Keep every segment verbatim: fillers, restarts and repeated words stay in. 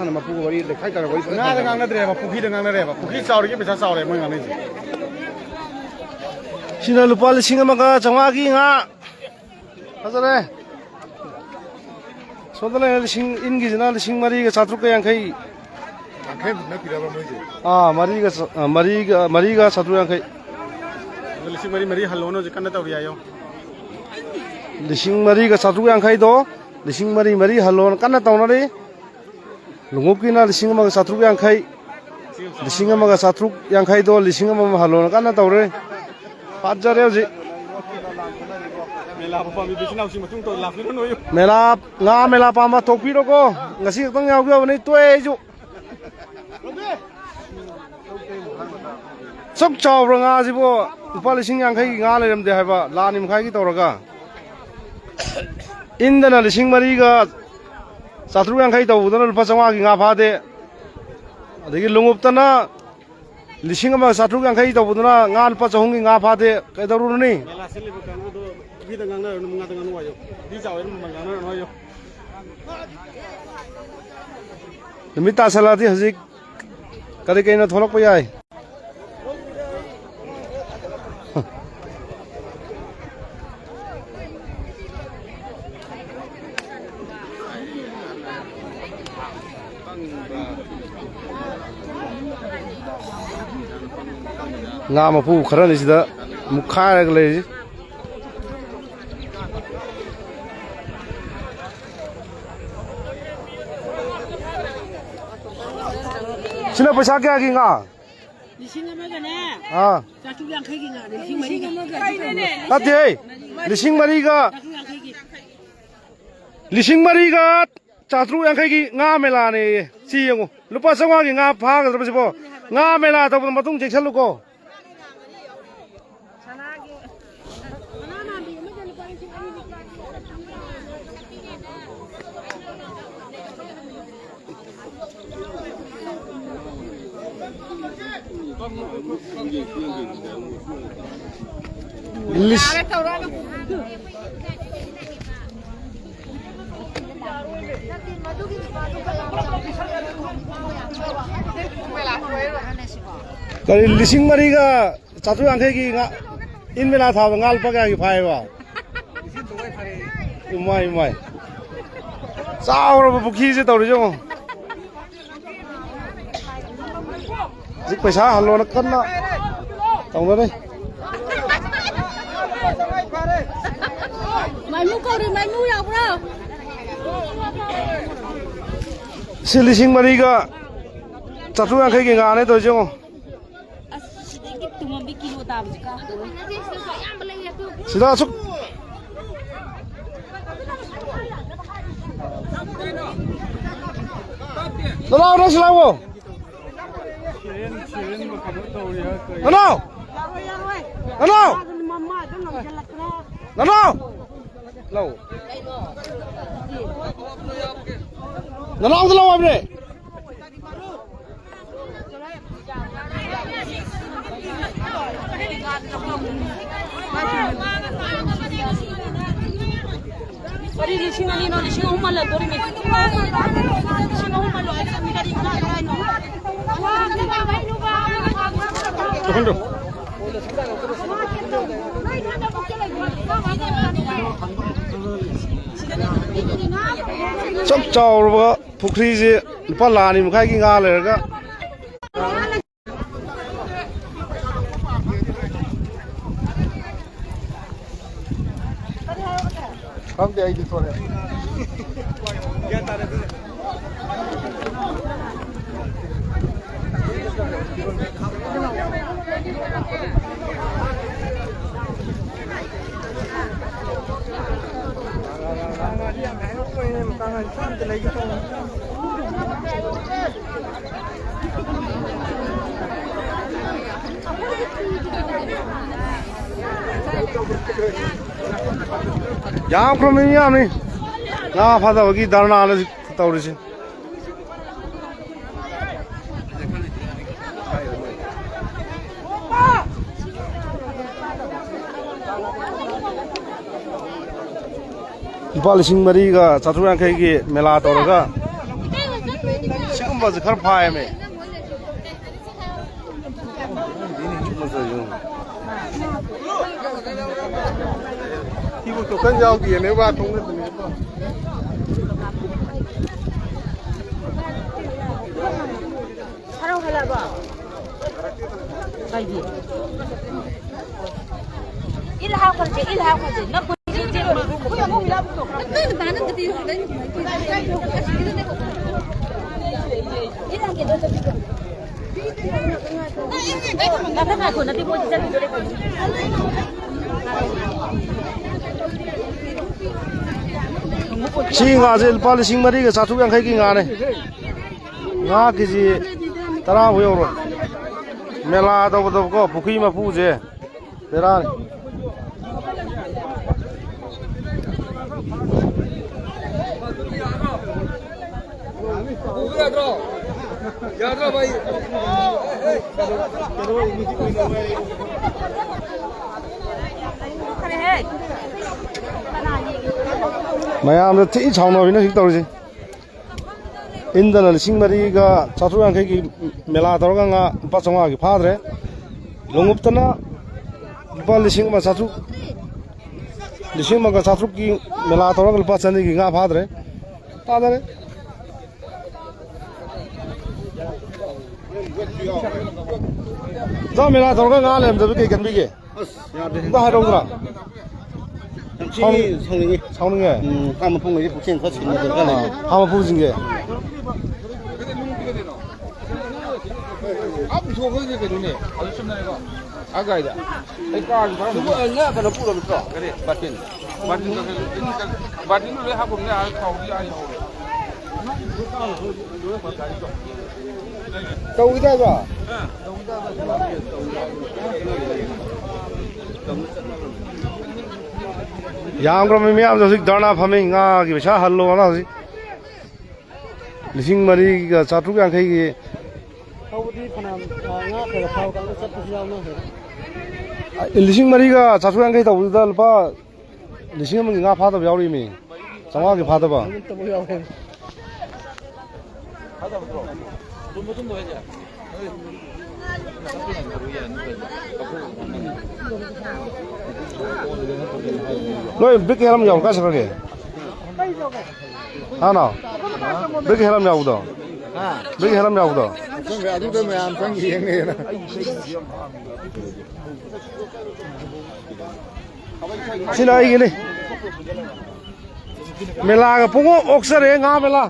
ꯍꯥꯟꯅ ꯃꯄꯨꯒ ꯋꯥꯔꯤ ꯂꯩꯈꯥꯏ ꯇꯥꯔꯒ ꯋꯥꯔꯤ ꯉꯥꯗ ꯉꯥꯡꯅꯗ꯭ꯔꯦꯕ, ꯄꯨꯈ꯭ꯔꯤꯗ ꯉꯥꯡꯅꯔꯦꯕ꯫ ꯄꯨꯈ꯭ꯔꯤ ꯆꯥꯎꯔꯤꯒꯦ ꯄꯩꯁꯥ ꯆꯥꯎꯔꯦ ꯃꯣꯏ ꯉꯥꯡꯅꯩꯁꯦ꯫ ꯁꯤꯅ ꯂꯨꯄꯥ ꯂꯤꯁꯤꯡ ꯑꯃꯒ ꯆꯥꯝꯃꯉꯥꯒꯤ ꯉꯥ꯫ ꯐꯖꯔꯦ꯫ ꯁꯣꯝꯗ ꯂꯩꯔꯦ ꯂꯤꯁꯤꯡ, ꯏꯟꯒꯤꯁꯤꯅ ꯂꯤꯁꯤꯡ ꯃꯔꯤꯒ ꯆꯥꯇ꯭ꯔꯨꯛꯀ ꯌꯥꯡꯈꯩ꯫ ꯌꯥꯡꯈꯩꯃꯨꯛ ꯅꯞꯄꯤꯔꯕ ꯃꯣꯏꯁꯦ? ꯑꯥ, ꯃꯔꯤꯒ ꯆ-, ꯑ, ꯃꯔꯤꯒ, ꯃꯔꯤꯒ ꯆꯥꯇ꯭ꯔꯨꯛ ꯌꯥꯡꯈꯩ꯫ ꯑꯗꯣ ꯂꯤꯁꯤꯡ ꯃꯔꯤ ꯃꯔꯤ ꯍꯜꯂꯣꯅ ꯍꯧꯖꯤꯛ ꯀꯟꯅ ꯇꯧꯔꯤ ꯍꯥꯏꯌꯣ꯫ ꯂꯤꯁꯤꯡ ꯃꯔꯤꯒ ꯆꯥꯇ꯭ꯔꯨꯛ ꯌꯥꯡꯈꯩꯗꯣ ꯂꯤꯁꯤꯡ ꯃꯔꯤ ꯃꯔꯤ ꯍꯜꯂꯣꯅ ꯀꯟꯅ ꯇꯧꯅꯔꯤ꯫ ꯂꯣꯡꯎꯞꯀꯤꯅ ꯂꯤꯁꯤꯡ ꯑꯃꯒ ꯆꯥꯇ꯭ꯔꯨꯛ ꯌꯥꯡꯈꯩ, ꯂꯤꯁꯤꯡ ꯑꯃꯒ ꯆꯥꯇ꯭ꯔꯨꯛ ꯌꯥꯡꯈꯩꯗꯣ ꯂꯤꯁꯤꯡ ꯑꯃꯃꯝ ꯍꯜꯂꯣꯅ ꯀꯟꯅ ꯇꯧꯔꯤ꯫ ꯐꯖꯔꯦ ꯍꯧꯖꯤꯛ꯫ ꯃꯦꯂꯥ ꯄꯥꯝꯕꯤ ꯏꯆꯤꯟ ꯏꯅꯥꯎꯁꯤꯡ ꯃꯇꯨꯡ ꯇꯧ ꯂꯥꯛꯄꯤꯔꯣ ꯅꯣꯏ꯫ ꯃꯦꯂꯥ, ꯉꯥ ꯃꯦꯂꯥ ꯄꯥꯝꯕ ꯊꯣꯛꯄꯤꯔꯣꯀꯣ꯫ ꯉꯁꯤ ꯈꯛꯇꯪ ꯌꯥꯎꯖꯕꯅꯤ, ꯇꯣꯛꯑꯦ ꯑꯩꯁꯨ꯫ ꯁꯨꯛ ꯆꯥꯎꯕ꯭ꯔꯥ ꯉꯥꯁꯤꯕꯨ? ꯂꯨꯄꯥ ꯂꯤꯁꯤꯡ ꯌꯥꯡꯈꯩꯒꯤ ꯉꯥ ꯂꯩꯔꯝꯗꯦ ꯍꯥꯏꯕ, ꯂꯥ ꯑꯅꯤ ꯃꯈꯥꯏꯒꯤ ꯇꯧꯔꯒ꯫ ꯏꯟꯗꯅ ꯂꯤꯁꯤꯡ ꯃꯔꯤꯒ ꯆꯥꯇ꯭ꯔꯨꯛ ꯌꯥꯡꯈꯩ ꯇꯧꯕꯗꯨꯅ ꯂꯨꯄꯥ ꯆꯥꯝꯃꯉꯥꯒꯤ ꯉꯥ ꯐꯥꯗꯦ꯫ ꯑꯗꯒꯤ ꯂꯣꯡꯎꯞꯇꯅ ꯂꯤꯁꯤꯡ ꯑꯃ ꯆꯥꯇ꯭ꯔꯨꯛ ꯌꯥꯡꯈꯩ ꯇꯧꯕꯗꯨꯅ ꯉꯥ ꯂꯨꯄꯥ ꯆꯍꯨꯝꯒꯤ ꯉꯥ ꯐꯥꯗꯦ꯫ ꯀꯩꯗꯧꯔꯨꯔꯅꯤ? ꯃꯦꯂꯥ ꯁꯤꯜꯂꯤꯕ ꯀꯥꯡꯕꯨꯗꯣ ꯄꯨꯈ꯭ꯔꯤꯗ ꯉꯥꯡꯅꯔꯨꯅꯨ, ꯉꯥꯗ ꯉꯥꯡꯅꯧ ꯍꯥꯏꯌꯣ꯫ ꯄꯨꯈ꯭ꯔꯤ ꯆꯥꯎꯋꯦꯅ ꯃꯃꯜ ꯉꯥꯡꯅꯔꯨꯅꯨ ꯍꯥꯏꯌꯣ꯫ ꯅꯨꯃꯤꯠ ꯇꯥꯁꯜꯂꯛꯑꯗꯤ ꯍꯧꯖꯤꯛ ꯀꯔꯤ ꯀꯩꯅꯣ ꯊꯣꯛꯂꯛꯄ ꯌꯥꯏ꯫ ꯉꯥ ꯃꯄꯨ ꯈꯔꯅꯤ ꯁꯤꯗ ꯃꯨꯛꯈꯥꯏꯔꯒ ꯂꯩꯔꯤ꯫ ꯁꯤꯅ ꯄꯩꯁꯥ ꯀꯌꯥꯒꯤ ꯉꯥ? ꯂꯤꯁꯤꯡ ꯑꯃꯒꯅꯦ ꯑꯥ꯫ ꯆꯥꯇ꯭ꯔꯨꯛ ꯌꯥꯡꯈꯩꯒꯤ ꯉꯥꯅꯦ, ꯂꯤꯁꯤꯡ ꯃꯔꯤꯒ꯫ ꯅꯠꯇꯦꯍꯦ, ꯂꯤꯁꯤꯡ ꯃꯔꯤꯒ, ꯆꯥꯇ꯭ꯔꯨꯛ ꯌꯥꯡꯈꯩꯒꯤ꯫ ꯂꯤꯁꯤꯡ ꯃꯔꯤꯒ ꯆꯥꯇ꯭ꯔꯨꯛ ꯌꯥꯡꯈꯩꯒꯤ ꯉꯥ ꯃꯦꯂꯥꯅꯦꯌꯦ꯫ ꯁꯤ ꯌꯦꯡꯉꯨ, ꯂꯨꯄꯥ ꯆꯥꯝꯃꯉꯥꯒꯤ ꯉꯥ ꯐꯥꯒꯗ꯭ꯔꯕ ꯁꯤꯕꯣ? ꯉꯥ ꯃꯦꯂꯥ ꯇꯧꯕꯗ ꯃꯇꯨꯡ ꯆꯦꯛꯁꯤꯜꯂꯨꯀꯣ꯫ ꯏꯪꯂꯤꯁ꯫ ꯀꯔꯤ, ꯂꯤꯁꯤꯡ ꯃꯔꯤꯒ ꯆꯥꯇ꯭ꯔꯨꯛ ꯌꯥꯡꯈꯩꯒꯤ ꯉꯥ, ꯏꯟ ꯃꯦꯂꯥ ꯊꯥꯕ ꯉꯥ ꯂꯨꯄꯥ ꯀꯌꯥꯒꯤ ꯐꯥꯏꯕ? ꯏꯃꯥꯏ, ꯏꯃꯥꯏ꯫ ꯆꯥꯎꯔꯕ ꯄꯨꯈ꯭ꯔꯤꯁꯦ ꯇꯧꯔꯤꯁꯦ ꯌꯦꯡꯉꯣ꯫ ꯍꯧꯖꯤꯛ ꯄꯩꯁꯥ ꯍꯜꯂꯣꯅ ꯀꯟꯅ ꯇꯧꯅꯔꯤ꯫ ꯃꯥꯏꯃꯨ ꯀꯧꯔꯤ, ꯃꯥꯏꯃꯨ ꯌꯥꯎꯕ꯭ꯔꯣ? ꯁꯤ ꯂꯤꯁꯤꯡ ꯃꯔꯤꯒ ꯆꯥꯇ꯭ꯔꯨꯛ ꯌꯥꯡꯈꯩꯒꯤ ꯉꯥꯅꯦ ꯇꯧꯔꯤꯁꯦ ꯌꯦꯡꯉꯣ꯫ ꯑꯁ, ꯁꯤꯗꯒꯤ ꯇꯨꯡꯍꯟꯕꯤ ꯀꯤꯂꯣ ꯇꯥꯕꯁꯤ ꯀꯥ꯫ ꯁꯤꯗ ꯑꯁꯨꯛ꯫ ꯅꯅꯥꯎ, ꯅꯪ ꯁꯤ ꯂꯥꯛꯑꯣ꯫ ꯅꯅꯥꯎ! ꯅꯅꯥꯎ! ꯅꯅꯥꯎ! ꯂꯧ꯫ ꯅꯅꯥꯎꯗ ꯂꯧ ꯍꯥꯏꯕꯅꯦ꯫ ꯀꯔꯤ ꯂꯤꯁꯤꯡ ꯑꯅꯤꯅꯣ, ꯂꯤꯁꯤꯡ ꯑꯍꯨꯝ ꯍꯜꯂꯛꯇꯣꯔꯤꯃꯤ꯫ ꯂꯤꯁꯤꯡ ꯑꯍꯨꯝ ꯍꯜꯂꯣ ꯍꯥꯏꯒꯗꯕꯅꯤ, ꯀꯔꯤ ꯀꯅꯥ ꯀꯅꯥꯅꯣ? ꯆꯞ ꯆꯥꯎꯔꯕ ꯄꯨꯈ꯭ꯔꯤꯁꯦ ꯂꯨꯄꯥ ꯂꯥꯈ ꯑꯅꯤ ꯃꯈꯥꯏꯒꯤ ꯉꯥ ꯂꯩꯔꯒ꯫ ꯈꯪꯗꯦ, ꯑꯩꯗꯤ ꯊꯣꯛꯂꯛꯑꯦ꯫ ꯌꯥꯝꯈ꯭ꯔꯕꯅꯤ, ꯌꯥꯝꯃꯤ꯫ ꯉꯥ ꯐꯥꯗꯕꯒꯤ ꯙꯔꯅꯥ ꯇꯧꯔꯤꯁꯦ꯫ ꯂꯨꯄꯥ ꯂꯤꯁꯤꯡ ꯃꯔꯤꯒ ꯆꯥꯇ꯭ꯔꯨꯛ ꯌꯥꯡꯈꯩꯒꯤ ꯃꯦꯂꯥ ꯇꯧꯔꯒ ꯁꯤꯒꯨꯝꯕꯁꯦ ꯈꯔ ꯐꯥꯏꯌꯦꯃꯦ꯫ ꯁꯤꯕꯨ ꯇꯣꯀꯟ ꯌꯥꯎꯗꯦꯅꯦ, ꯋꯥ ꯊꯣꯛꯅꯗꯅꯦ꯫ ꯍꯔꯥꯎ ꯍꯜꯂꯛꯑꯕꯣ? ꯀꯩꯒꯤ? ꯏꯜ ꯍꯥꯞꯈ꯭ꯔꯁꯦ, ꯏꯜ ꯍꯥꯞꯈ꯭ꯔꯁꯦ꯫ ꯅꯪ ꯁꯤ ꯉꯥꯁꯦ ꯂꯨꯄꯥ ꯂꯤꯁꯤꯡ ꯃꯔꯤꯒ ꯆꯥꯇ꯭ꯔꯨꯛ ꯌꯥꯡꯈꯩꯒꯤ ꯉꯥꯅꯦ꯫ ꯉꯥ ꯀꯦ ꯖꯤ ꯇꯔꯥꯐꯥꯎ ꯌꯧꯔꯣꯏ꯫ ꯃꯦꯂꯥ ꯇꯧꯕꯗꯀꯣ, ꯄꯨꯈ꯭ꯔꯤ ꯃꯄꯨꯁꯦ ꯕꯦꯔꯥꯅꯤ꯫ ꯃꯌꯥꯝꯗ ꯊꯤ ꯁꯥꯎꯅꯕꯤꯅ ꯍꯧꯖꯤꯛ ꯇꯧꯔꯤꯁꯦ꯫ ꯏꯟꯗꯅ ꯂꯤꯁꯤꯡ ꯃꯔꯤꯒ ꯆꯥꯇ꯭ꯔꯨꯛ ꯌꯥꯡꯈꯩꯒꯤ ꯃꯦꯂꯥ ꯇꯧꯔꯒ ꯉꯥ ꯂꯨꯄꯥ ꯆꯥꯝꯃꯉꯥꯒꯤ ꯐꯥꯗ꯭ꯔꯦ꯫ ꯂꯣꯡꯎꯞꯇꯅ ꯂꯨꯄꯥ ꯂꯤꯁꯤꯡ ꯑꯃ ꯆꯥꯇ꯭ꯔꯨꯛ, ꯂꯤꯁꯤꯡ ꯑꯃꯒ ꯆꯥꯇ꯭ꯔꯨꯛꯀꯤ ꯃꯦꯂꯥ ꯇꯧꯔꯒ ꯂꯨꯄꯥ ꯆꯅꯤꯒꯤ ꯉꯥ ꯐꯥꯗ꯭ꯔꯦ꯫ ꯇꯥꯗꯔꯦ꯫ ꯏꯇꯥꯎ, ꯃꯦꯂꯥ ꯇꯧꯔꯒ ꯉꯥ ꯂꯩꯔꯝꯗꯕꯗꯤ ꯀꯩ ꯈꯟꯕꯤꯒꯦ? ꯑꯁ, ꯌꯥꯗꯦ꯫ ꯑꯝꯇ ꯍꯥꯏꯔꯛꯎꯗꯅ꯫ ꯌꯥꯝ ꯊꯤ ꯁꯥꯎꯅꯤꯡ-, ꯁꯥꯎꯅꯤꯡꯉꯦ꯫ ꯁꯥꯎꯅꯤꯡꯉꯦ? ꯎꯝ, ꯉꯥ ꯃꯄꯨꯡꯉꯩꯁꯦ ꯄꯨꯛꯁꯦꯜ ꯈꯔ ꯁꯤꯡꯅ ꯗꯔꯀꯥꯔ ꯂꯩ꯫ ꯑꯥ, ꯉꯥ ꯃꯄꯨꯁꯤꯡꯁꯦ꯫ ꯑꯥ, ꯄꯨꯊꯣꯛꯈ꯭ꯔꯒꯦ ꯀꯩꯅꯣꯅꯦ꯫ ꯑꯗꯨ ꯆꯨꯝꯅꯔꯦꯀꯣ꯫ ꯑꯥ, ꯒꯥꯔꯤꯗ꯫ ꯑꯩ ꯀꯥꯔꯁꯨ ꯊꯧꯔꯝꯃꯤ꯫ ꯁꯤꯕꯨ, ꯑ, ꯉꯥ ꯀꯩꯅꯣ ꯄꯨꯔꯕ ꯅꯠꯇ꯭ꯔꯣ? ꯀꯔꯤ? ꯕꯥꯇꯤꯟ꯫ ꯕꯥꯇꯤꯟ, ꯕꯥꯇꯤꯟꯗꯨ ꯂꯣꯏ ꯍꯥꯞꯄꯝꯅꯦ, ꯑꯥ, ꯊꯥꯎꯗꯤ ꯑꯥ ꯌꯧꯍꯧꯔꯦ꯫ ꯇꯧꯈꯤꯗꯥꯏꯕ? ꯌꯥꯝꯈ꯭ꯔꯕ ꯃꯤ ꯃꯌꯥꯝꯁꯦ ꯍꯧꯖꯤꯛ ꯙꯔꯅꯥ ꯐꯝꯃꯤ, ꯉꯥꯒꯤ ꯄꯩꯁꯥ ꯍꯜꯂꯣꯅ ꯍꯧꯖꯤꯛ꯫ ꯂꯤꯁꯤꯡ ꯃꯔꯤꯒ ꯆꯥꯇ꯭ꯔꯨꯛ ꯌꯥꯡꯈꯩꯒꯤ꯫ ꯊꯧꯕꯗꯤ ꯐꯅꯌꯥꯝ, ꯑ, ꯉꯥ ꯈꯔ ꯐꯥꯕ ꯀꯥꯟꯗ ꯆꯠꯄꯁꯨ ꯌꯥꯎꯅꯈ꯭ꯔꯦ꯫ ꯑ, ꯂꯤꯁꯤꯡ ꯃꯔꯤꯒ ꯆꯥꯇ꯭ꯔꯨꯛ ꯌꯥꯡꯈꯩ ꯇꯧꯕꯗꯨꯗ ꯂꯨꯄꯥ ꯂꯤꯁꯤꯡ ꯑꯃꯒꯤ ꯉꯥ ꯐꯥꯗꯕ ꯌꯥꯎꯔꯤꯃꯤ꯫ ꯆꯥꯝꯃꯉꯥꯒꯤ ꯐꯥꯗꯕ? ꯅꯣꯏ ꯕ꯭ꯔꯤꯛ ꯍꯦꯜ ꯑꯃ ꯌꯥꯎꯕ ꯀꯥꯏ ꯆꯠꯈ꯭ꯔꯒꯦ? ꯍꯥ, ꯅꯥꯎ? ꯕ꯭ꯔꯤꯛ ꯍꯦꯜ ꯑꯃ ꯌꯥꯎꯕꯗꯣ? ꯕ꯭ꯔꯤꯛ ꯍꯦꯜ ꯑꯃ ꯌꯥꯎꯕꯗꯣ? ꯈꯪꯗꯦ, ꯑꯗꯨꯗ ꯃꯌꯥꯝ ꯆꯪꯈꯤ ꯌꯦꯡꯅꯩꯅ꯫ ꯁꯤꯅ ꯑꯩꯒꯤꯅꯤ꯫ ꯃꯦꯂꯥꯒ ꯄꯨꯡꯑꯣꯛ ꯑꯣꯛꯆꯔꯦ, ꯉꯥ ꯃꯦꯂꯥ꯫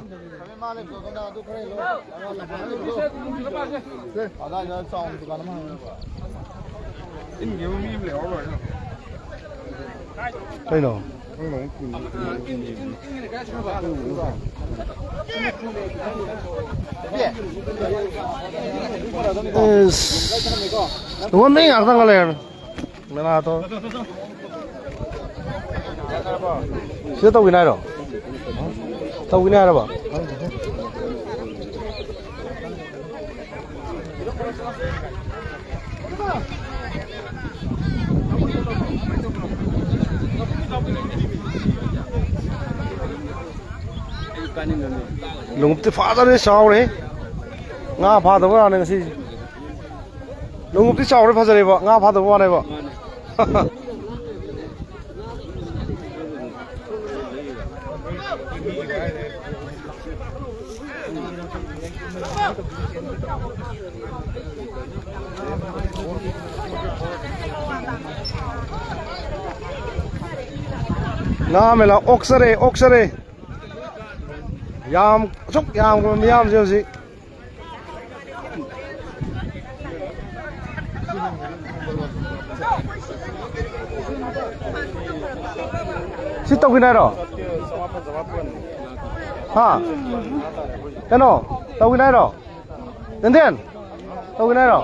ꯀꯩꯅꯣ? ꯏꯁ, ꯂꯨꯍꯣꯡꯕꯩ ꯉꯥꯛꯇꯪꯒ ꯂꯩꯔꯝꯃꯤ꯫ ꯃꯦꯂꯥꯗꯣ ꯁꯤꯗ ꯇꯧꯒꯤꯅꯤ ꯍꯥꯏꯔꯣ? ꯇꯧꯒꯤꯅꯤ ꯍꯥꯏꯔꯕ? ꯂꯣꯡꯎꯞꯇꯤ ꯐꯖꯔꯦ, ꯆꯥꯎꯔꯦ꯫ ꯉꯥ ꯐꯥꯗꯕ ꯋꯥꯅꯤ ꯉꯁꯤꯁꯦ꯫ ꯂꯣꯡꯎꯞꯇꯤ ꯆꯥꯎꯔꯦ, ꯐꯖꯔꯦꯕ, ꯉꯥ ꯐꯥꯗꯕ ꯋꯥꯅꯦꯕ꯫ ꯉꯥ ꯃꯦꯂꯥ ꯑꯣꯛꯆꯔꯦ, ꯑꯣꯛꯆꯔꯦ꯫ ꯌꯥꯝ, ꯑꯁꯨꯛ ꯌꯥꯝꯈ꯭ꯔꯕ ꯃꯤꯌꯥꯝꯁꯦ ꯍꯧꯖꯤꯛ꯫ ꯁꯤ ꯇꯧꯒꯤꯅꯦ ꯍꯥꯏꯔꯣ? ꯍꯥ? ꯀꯩꯅꯣ? ꯇꯧꯒꯤꯅꯦ ꯍꯥꯏꯔꯣ? ꯌꯦꯟꯗꯦꯟ? ꯇꯧꯒꯤꯅꯦ ꯍꯥꯏꯔꯣ?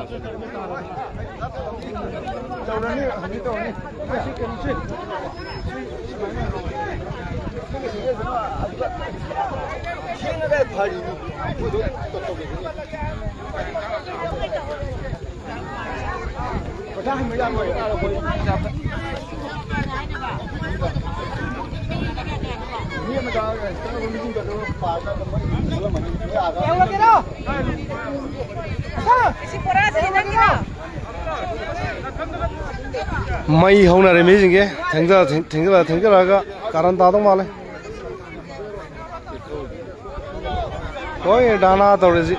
ꯃꯩ ꯍꯧꯅꯔꯦ ꯃꯤꯁꯤꯡꯁꯦ꯫ ꯊꯦꯡꯖ-, ꯊꯦꯡꯖꯤꯜꯂ-, ꯊꯦꯡꯖꯤꯜꯂꯛꯑꯒ ꯀꯥꯔꯟ ꯇꯥꯗꯧ ꯃꯥꯜꯂꯦ꯫ ꯍꯣꯏ, ꯙꯔꯅꯥ ꯇꯧꯔꯤꯁꯤ꯫